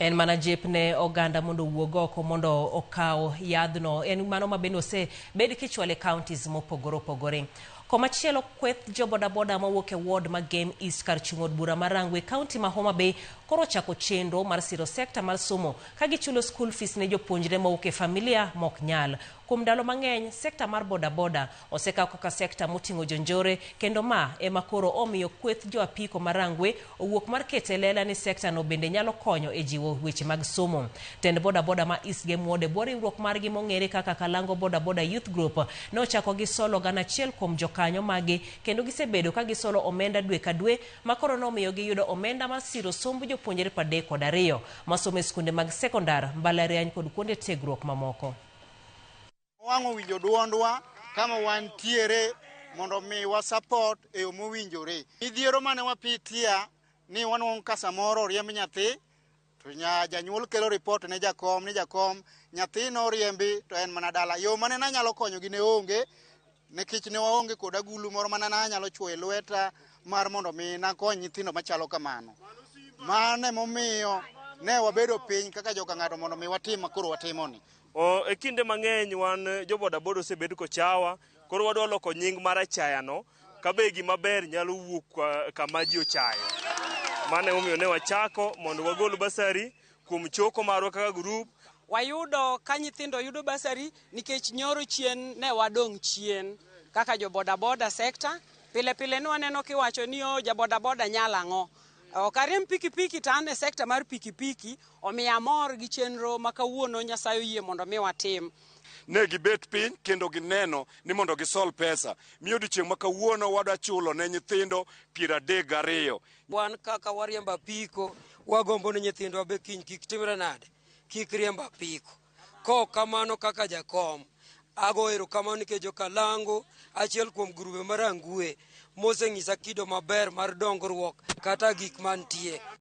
En mana jep ne oganda mondo owuog oko mondo okaw yadhno. En mano ma bende osebed kichwale counties mopogore opogore. Komachielo, kweth jo bodaboda mawuok e ward ma Gem East kar chung' od bura ma Rangwe, county ma Homa Bay, koro ochako chenro mar siro sekta mar somo ka gichulo school fees ne jopuonjre mawuok e familia mok nyal. Kuom ndalo mang'eny, sekta mar bodaboda osekaw kaka sekta moting'o jonjore, kendo ma ema koro omiyo kweth jo apiko ma Rangwe owuok mar keto e lela ni sekta no bende nyalo konyo e jiwo weche mag somo. Tend bodaboda ma East Gem Ward e bwo riwruok margi mong'ere kaka Kalango Bodaboda Youth Group ne ochako gi solo 1,000 kuom jokanyo maggi, kendo gisebedo ka gisolo omenda dwe ka dwe, ma koro nomiyo giyudo omenda mar siro somb jopuonjre 32 masomo e skunde mag sekondar, mbalariany kod kuonde tiegruok mamoko. Wang' owinjo duondwa kama wantiere mondo mi wa support e yo mowinjore. Midhiero mane wapitia ni wanwang'o ka samoro oriemb nyathi to janyuol kelo report ne jakom ni jakom nyathi noriembi to en mana dala. Yo mane nanyalo konyogi ne onge nikech ne waonge kod agulu moro mana nanyalo chuoyo e lweta mar mondo mi nakony nyithindo machalo kamano. Mano emomiyo ne wabedo piny kaka joka ng'ato mondo mi watim ma koro watimoni. O, e kinde mang'eny wan jo bodaboda osebed kochawa, koro wadwa loko nying mar achayano kabe gima ber nyalo wuok kama ji ochayo. Mano emomiyo ne wachako mondo wagol basari kuom choko marwa kaka group. Wayudo ka nyithindo yudo basari nikech nyoro chien ne wadong' chien kaka jo bodaboda sector. Pile pile ne waneno kiwacho ni o ja bodaboda nyalo ang'o. Ok ariemb pikipiki to an e sekta mar pikipiki, omiyo amor gi chenro ma kawuono Nyasaye oyie mondo mi watim. Ne gibet piny kendo gineno ni mondo gisol pesa. Mi odiochieng' ma kawuono wadwa chulo ne nyithindo 32. Wan kaka wariembo apiko, wagombo ni nyithindwa be kiny kik timre nade, kik riemb apiko. Kok kamano kaka jakom, ago erokamano nikech jo-Kalango, achiel kuom grube mar Rangwe, moseng'isa kido maber mar dongruok kata gik mantie.